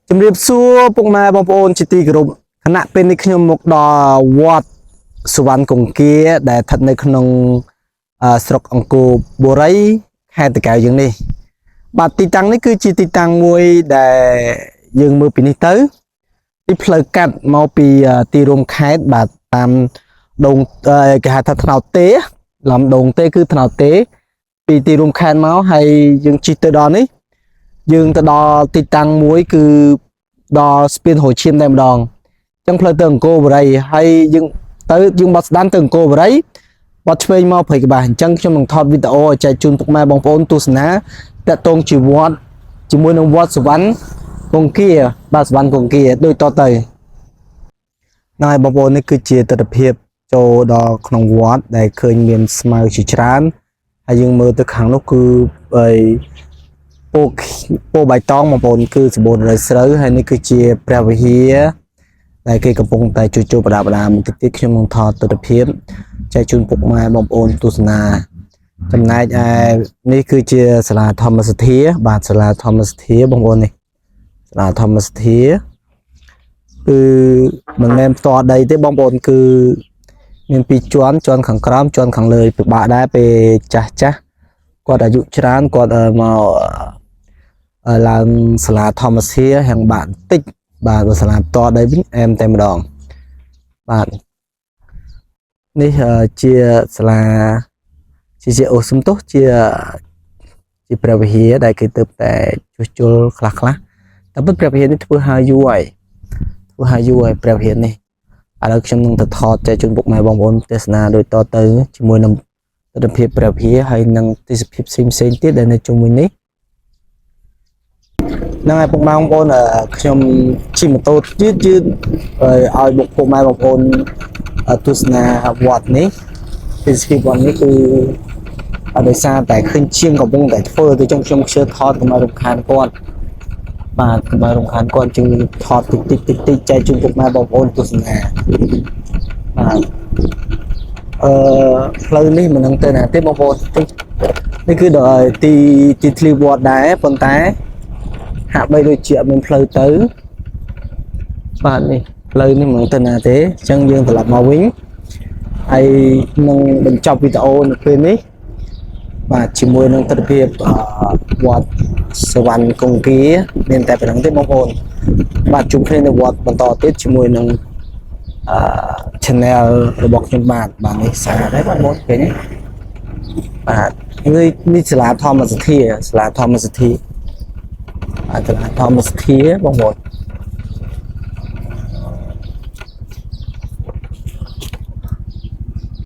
ជំរាបសួរពុកម៉ែបងប្អូនជាទីគោរពខណៈពេលនេះខ្ញុំមកដល់វត្តសុវណ្ណគង្គាដែលស្ថិតនៅក្នុងស្រុកអង្គរបុរីខេត្តតាកែវយើងនេះបាទទីតាំងនេះគឺជាទីតាំងមួយដែលយើងមើលពីនេះទៅទីផ្លូវកាត់មកពីទីរួមខេត្តបាទតាមដងគេហៅថាថ្នោតទេឡំដងទេគឺថ្នោតទេ ពីទីរួមខេត្តមកហើយយើងជិះទៅដល់នេះយើងទៅដល់ទីតាំងមួយគឺដល់ស្ពានហូឈាមតែម្ដងអញ្ចឹងផ្លូវទៅអង្គរបុរីហើយយើងទៅយើងបត់ស្ដាំទៅអង្គរបុរីបត់ឆ្វេងមកព្រៃក្បាសអញ្ចឹងខ្ញុំនឹងថតវីដេអូឲ្យចែកជូនពុកម៉ែបងប្អូនទស្សនាតាក់ទងជាវត្តជាមួយនឹងវត្តសុវណ្ណគង្គាបាទសុវណ្ណគង្គាដូចតទៅហ្នឹងហើយបងប្អូននេះគឺជាទស្សនភាពចូលដល់ក្នុងវត្តដែលឃើញមានស្មៅជាច្រើន ហើយយើងមើលទៅខាងនោះគឺអីពោពោបៃតងបងប្អូនគឺសម្បូរដោយស្រូវហើយនេះគឺជាព្រះវិហារដែលគេកំពុងតែជួសជុលប្រដាប់ប្រដាបន្តិចទៀតខ្ញុំនឹងថតទស្សនភាពចែកជូនពុកម៉ែបងប្អូនទស្សនាចំណែកឯនេះគឺជាសាលាធម្មសទ្ធាបាទសាលាធម្មសទ្ធាបងប្អូននេះសាលាធម្មសទ្ធាគឺមិនមែនផ្ទាល់ដីទេបងប្អូនគឺ មានពីរជាន់ជាន់ខាងក្រោមជាន់ខាងលើពិបាកដែរពេលចាស់ចាស់គាត់អាយុច្រើនគាត់មកឡើងសាលាធម្មធាហាងបាក់បន្តិចបាទបើសាលាផ្ទាល់ដីវិញអែមតែម្ដងបាទនេះជាសាលាជាអូសំទោសជាជាព្រះវិហារដែលគេទៅតែជួសជុលខ្លះខ្លះតែពិតព្រះវិហារនេះធ្វើហើយយូរហើយធ្វើហើយយូរហើយព្រះវិហារនេះ ឥឡូវខ្ញុំនឹងទៅថតចែកជូនពុកម៉ែបងប្អូនទស្សនាដូចតទៅជាមួយនឹងទស្សនភាពព្រះវិហារហើយនិងទេសភាពផ្សេងផ្សេងៗទៀតដែលនៅជុំវិញនេះហ្នឹងហើយពុកម៉ែបងប្អូនខ្ញុំជិះម៉ូតូយឺតយឺតឲ្យបុកពុកម៉ែបងប្អូនទស្សនាវត្តនេះទេសភាពវត្តនេះគឺអត់ដោយសារតែឃើញជាងកំពុងតែធ្វើទៅចុងខ្ញុំខ្ជិលថតកុំឲ្យរំខានគាត់បាទកុំឲ្យរំខានគាត់ជាងថតតិចតិចតិចតិចចែកជូនពុកម៉ែបងប្អូនទស្សនាបាទ អឺផ្លូវនេះមិនដឹងទៅណាទេបងប្អូនតិចនេះគឺដល់ទីទីធ្លីវត្តដែរប៉ុន្តែហាក់បីដូចជាអត់មានផ្លូវទៅបាទនេះផ្លូវនេះមិនដឹងទៅណាទេអញ្ចឹងយើងត្រឡប់មកវិញហើយនឹងបញ្ចប់វីដេអូនៅពេលនេះបាទជាមួយនឹងទស្សនភាពវត្តសវណ្ណគង្គាមានតែប៉ុណ្្នឹងទេបងប្អូនបាទជួបគ្នានៅវត្តបន្តទៀតជាមួយនឹង អឺ channel របស់ខ្ញុំបាទបាទនេះសារដែរបងប្អូនឃើញទេបាទនេះនេះសាលាធម្មសទ្ធាសាលាធម្មសទ្ធាបាទសាលាធម្មសទ្ធាបងប្អូន